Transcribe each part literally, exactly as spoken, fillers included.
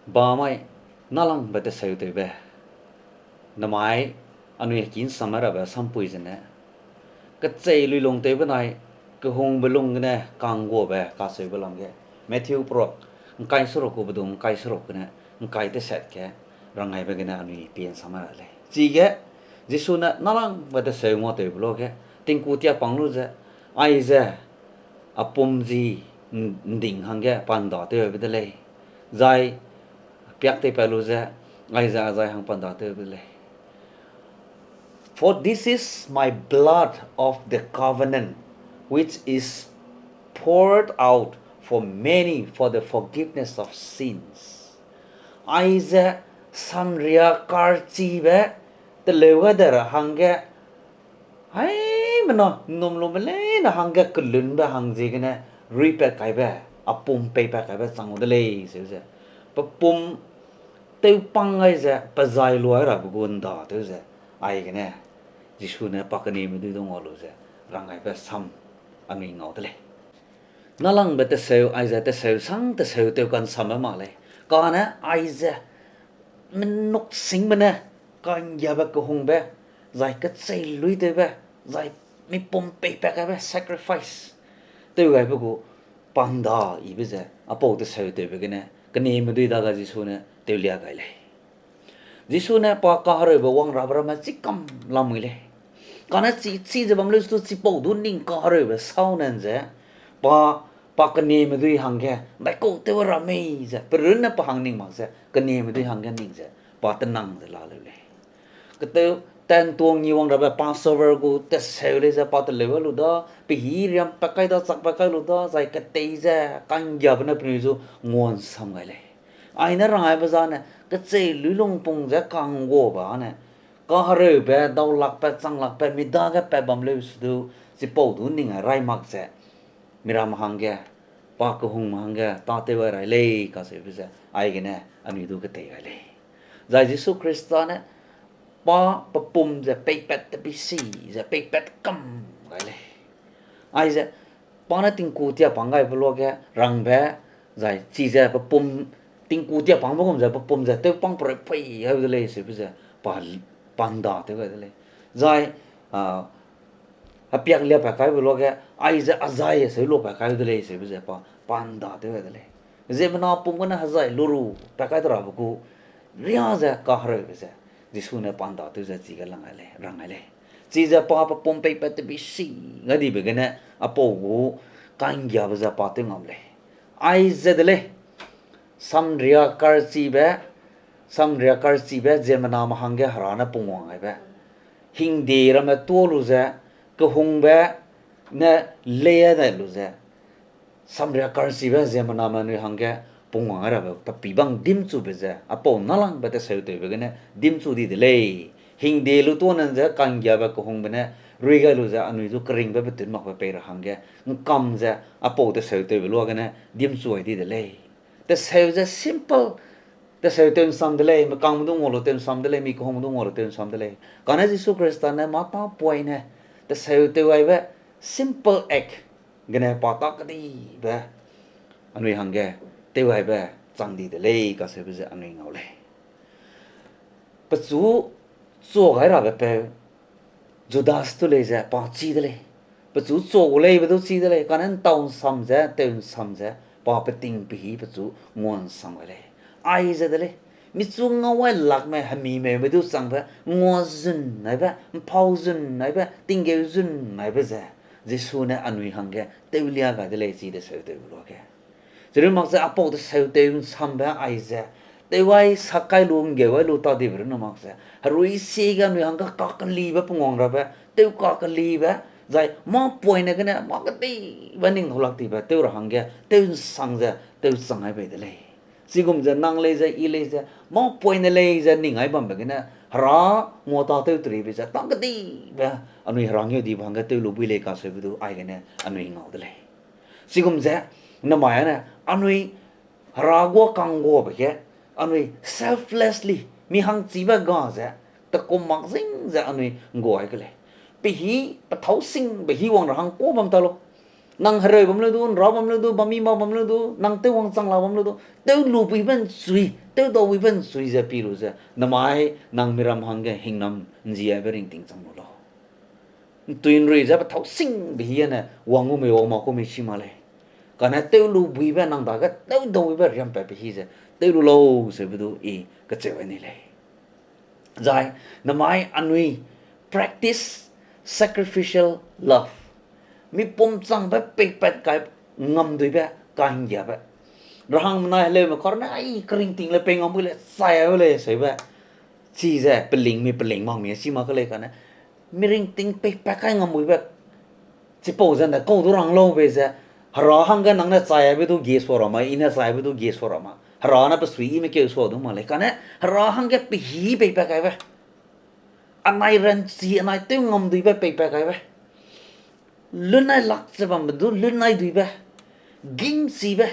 Bamai, nâlangbe teseutewbe. Namai, anui heki ’nsamme rabe sampui zene, kechei luilungtewbe nai, kehungbe lung gene ka'ngguabe kacheube lam ge, Matthew perak, ’ngkai seruk gu bedung ’ngkai seruk gene, ’ngkai tesat ge, ranggaibe gene anui pie ’nsamme ra lei. Chige, Jisu ne nâlangbe teseu nguatewbe luage, tingku tiapang lu ze, aize, a pum ji ’n-, ’nding hangge pa ’nda tewbe de lei. Zai, piak teipat lu ze, aize a zai hang pa ’nda tewbe de lei. For this is my blood of the covenant, which is poured out for many for the forgiveness of sins. Aize samria karchibe teleu gai de ra hangge, haimena ’nnum lume leine hangge kelunbe hang ziegene ruipat kaibe, a pum peipat kaibe chang gu de lei, seu ze. Pe pum tewpang gai ze, pe zai luai rabe gu ’nda tew ze, aigene, Jisu ne pa kenieme dui du ngau lu ze, ranggaibe sam anui ngau de lei. Nâlangbe teseu, aize teseu sang teseu tew ka'nsambe mak lei. Kane aize, menuk singbe ne, ka'nggiabe kehungbe, zai kecheiluitewbe, zai mi pum peipat kaibe sacrifice tew gaibe gu pa ’nda yibe ze, a pau teseutewbe gene, kenieme dui dage Jisu ne tewlia gai lei. Jisu ne pa kahereube wangrabe ramme chikam lamui lei. Kane chi, chi ze bam leu sudu chipau du ning kahereube sau nen ze, pa, pa kenieme dui hangge, ’ndaikau tew ra mei ze, perunne pa hang ning mak ze, kenieme dui hangge ning ze, pa tenang ze la leu lei. Ketew tantuang ngi wangrabe Passover gu teseu lei ze pa teleu lu da, pehî riam pat kai da, chak pat kai lu da, zai ketei ze, ka'nggiabe ne penui zu ngua'nsam gai lei. Aine ranggaibe zane, kecheiluilungpung ze ka'ngguabe âne, kahereube, daulakbe, changlakbe, mi dage pat bam leu sudu, chipau du ning gai rai mak ze, miramme hangge, pa kehungme hangge, tâtew gai rai lei kacheube ze, aigene, anui du ketei gai lei. Zai Jisu Khrista ne, pa pe pum ze peipat tebisi ze peipat kam gai lei. Aize, pa ne tingku tiapang gaibe luage rangbe, zai chize pe pum tingku tiapangbe gum ze pe pum ze tewpang perepui gaibe de lei seube ze, pa, pa ’nda tew gai de lei. Zai, a, hepiak liapat kaibe luage, aize a zai seu luapat kai de lei seube ze pa, pa ’nda tew gai de lei. Ziemmena pum gene hezai lu ru pat kai de rabe gu, ria ze kahereube ze, Jisu ne pa ’nda tew ze chige lang gai lei, rang gai lei. Chize pa pe pum peipat tebisi gai dibe gene, a pau gu ka'nggiabe ze pa tew ngam lei. Aize de lei, samria karchibe, samria karchibe ziemmename hangge Hera ne pungwang gaibe. Hingde ramme tuâ lu ze, kehungbe ne lei dai lu ze, samria karchibe ziemmename anui hangge pungwang gai rabe pe pî bang dîmchube ze, a pau nâlangbe teseutewbe gene dîmchu di de lei. Hingde lu tuâ nen ze ka'nggiabe kehungbe ne rui gai lu ze anui du keringbe betun makbe pei ra hangge, ’ngkam ze a pau teseutewbe luagene dîmchu gai di de lei. Teseu ze simple, teseu tew ’nsam de lei, mekangme du ngau lu tew ’nsam de lei, mi kehungme du ngau lu tew ’nsam de lei. Kane Jisu Khrista ne mâ tâ poine, teseu tew gaibe simple act gene pa tâ kedibe, anui hangge, tew gaibe chang di de lei, kaseube ze anui ngau lei. Pechu chua gai rabe peu, Judas tu lei ze pa chî de lei. Pechu chua gu leibe du chî de lei, kane ’ntau ’nsam ze, tew ’nsam ze, pa peting pehî pechu ngua ’nsam gai lei. Aize de lei, michu ngau ai lakme hemimeume du changbe, ngua zun naibe, ’mpau zun naibe, tinggeu zun naibe ze, Jisu ne anui hangge tewlia gai de lei chi teseu tewbe luage. Chiru mak ze a pau teseu tew ’nsambe aize, tew ai sak kai lu, ’nggeu ai lu tâ dibe runne mak ze, herui siege anui hangge kakelibe pungwang rabe, tew kakelibe, zai mâ poine gene mâ kedibe ning dau lak dibe tew ra hangge tew ’nsang ze tew chang ai bei de lei. Chigum ze nang lei ze, i lei ze, mâ poine lei ze ning ai bambe gene, Hera ngua tâ tew teribe ze tâ kedibe, anui Hera ngeudibe hangge tew lu bui lei kaseube du aigene anui ngau de lei. Chigum ze, namai âne, anui Hera guâ ka'ngguabe ge, anui selflessly, mi hangchibe ga ze, tekum mak zing ze anui ’nggua ai ke lei. Pehî, pethâu singbe hî wang ra hang kuâ bam ta lau. Nang hereu bam leu du, nra bam leu du, bami ma bam leu du, nang tewwang chang la bam leu du, tew lu buibe ’nchui, tew dau buibe ’nchui ze pi lu ze, namai nang miram hangge hingnam ’nziaibe ringting chang lu lau. ’Ntui ’nrui ze pethâu singbe hî ne wang gu mei wang mak ku mei chi mak lei. Kane tew lu buibe nang dage tew dau buibe riampatbe hî ze tew lu lau seube du I kacheu gai ni lei. Zai namai anui practice sacrificial love. Mi pum changbe peipat kai ngamduibe ka'nggiabe. Rahang menai heleume kar ne ai keringting le pei ngam bui le chai ai lei seube. Chize peling mi peling mak mi chi mak ke lei kane. Mi ringting peipat kai ngam buibe. Chipau ze ne kau du rang lau bei ze, Hera hangge nang ne chai aibe du gie sua ra ma, I ne chai aibe du gie sua ra ma. Hera ne pe sui I me keu sua du mak lei. Kane Hera hangge pehî peipat kaibe. Anai ranchi, anai tew ngamduibe peipat kaibe. Lunai lak ze bambe du lunai duibe. Gîngchibe.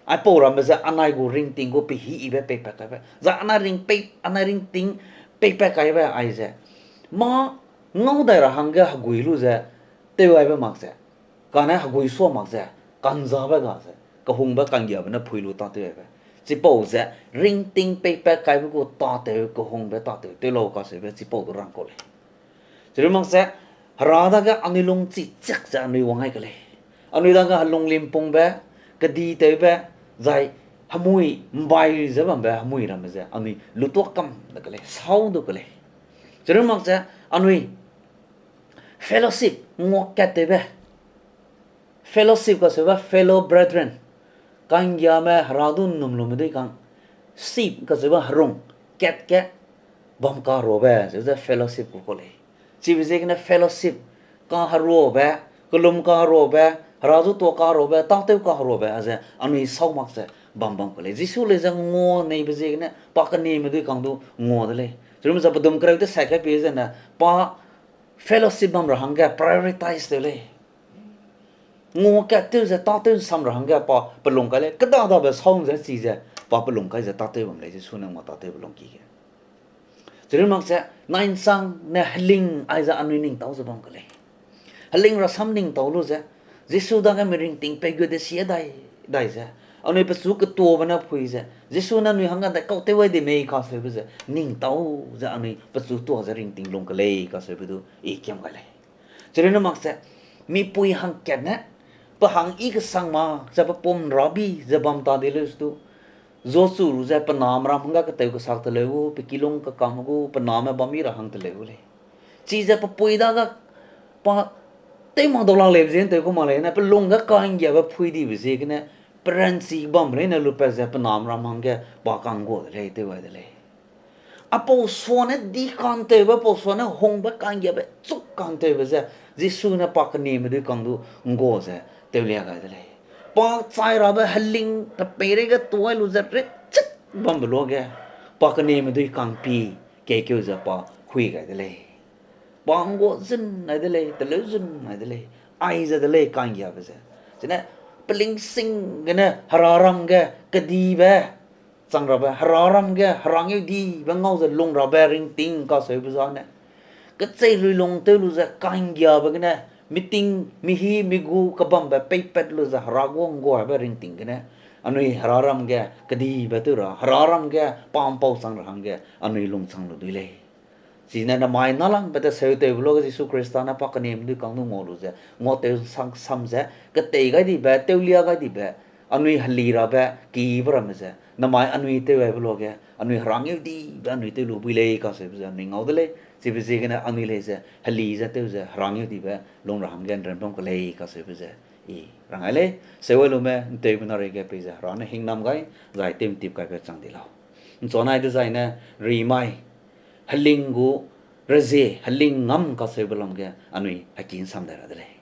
Aipau ramme ze anai gu ringting gu pehî yibe peipat kaibe. Zai anai ring pei, anai ringting peipat kaibe aize. Mâ ngau dai ra hangge hegui lu ze tew aibe mak ze. Kane hegui sua mak ze, ka'nzabe ga ze, kehungbe ka'nggiabe ne phui lu tâtew aibe. Chipau ze, ringting peipat kaibe gu tâtew, kehungbe tâtew, tew lau kaseube chipau du rang kau lei. Chirun mak ze, Hera dage anui lungchi chiak ze anui wang ai ke lei. Anui dage helung limpungbe, keditewbe, zai hemui ’mbai ze bambe hemui ramme ze anui lutuâ kam de ke lei, sau du ke lei. Chirun mak ze, anui fellowship, nguakattewbe. Fellowship kaseube fellow brethren. Ka'nggiame Hera du ’nnum lume dui kang. Ship kaseube herung, kat ge bam kaheruabe, ze ze fellowship gu kau lei. Chibe ziegene fellowship, kaheruabe, kelum kaheruabe, Hera zu tuâ kaheruabe, tâtew kaheruabe, a ze anui sau mak ze bam bam kau lei. Jisu lei ze ngua neibe ziegene, pa keneme dui kang du ngua de lei. Chirun ze pedum kereu te sat kai pie zene, pa fellowship bam ra hangge prioritize tew lei. Nguakattew ze tâtew ’nsam ra hangge pa pelung kai lei, kêda dabe sau ’nze chize pa pelung kai ze tâtew bam lei, Jisu ne ngua tâtewbe lungki ge. Chirun mak ze, nai ’nsang ne heling aize anui ning tâu ze bam ke lei. Heling rasam ning tâu lu ze, Jisu dage mi ringting pei gu de sie dai, dai ze, anui pechu ketuabe ne phui ze, Jisu ne anui hangge dai kau tew ai di mei kaseube ze, ning tâu ze anui pechu tuâ ze ringting lung ke lei kaseube du I kiam gai lei. Chirun mak ze, mipui hangkat ne, pe hang I kesang mak ze pe pum rabi ze bam ta di leu du, zuachu lu ze pe name ram hangge ketew kesak teleu gu, pe kilung kekam gu, pe name bam mi ra hang teleu gu lei. Chize pe pui dage pa tew mak dau lak leibe ziegene tew ku mak leine, pe lungge ka'nggiabe phui dibe ziegene, pe ranchi bam leine lupat ze pe name ram hangge pa ka'nggua de lei, tew ai de lei. Apau suane di ka'ntewbe, apau suane hungbe ka'nggiabe chuk ka'ntewbe ze, Jisu ne pa keneme dui kang du ’nggua ze tewlia gai de lei. Pa chai rabe heling pe peireige tuai lu ze rechit bambe luage, pa keneme dui kang pi keikeu ze pa hui gai de lei. Pa ’nggua zun nai de lei, teleu zun nai de lei, aize de lei ka'nggiabe ze. Chine, pelingsing gene heraram ge kedibe chang rabe, heraram ge herangeu dibe ngau ze lung rabe ringting kaseube zane, kecheiluilung tew lu ze ka'nggiabe gene, meeting, mihî, migu kebambe peipat lu ze hera guâ ’ngguabe ringting gene, anui heraram ge kedibe tew ra, heraram ge pa ’mpau chang ra hangge anui lungchang lu dui lei. Chine namai nâlangbe teseu tewbe luage Jisu Khrista ne pa keneme dui kang du ngua lu ze, nguatew sang sam ze, ketei gai dibe, tewlia gai dibe, anui heli rabe, kibe ramme ze, namai anui tew aibe luage, anui herangeu dibe anui tew lu bui lei kaseube ze anui ngau de lei, chibe ziegene anui lei ze, heli ze tew ze, herangeu dibe, lung ra hangge ’nrem bam ke lei kaseube ze, I rang ai lei, seuai lume, ’nteube nareige peize, hera ne hingnam gai, zai tew'ntip kaibe chang di lau. ’Nchunai dezaine, rimai, heling gu, rezie, heling ngam kaseube lam ge, anui heki ’nsam dai ra de lei.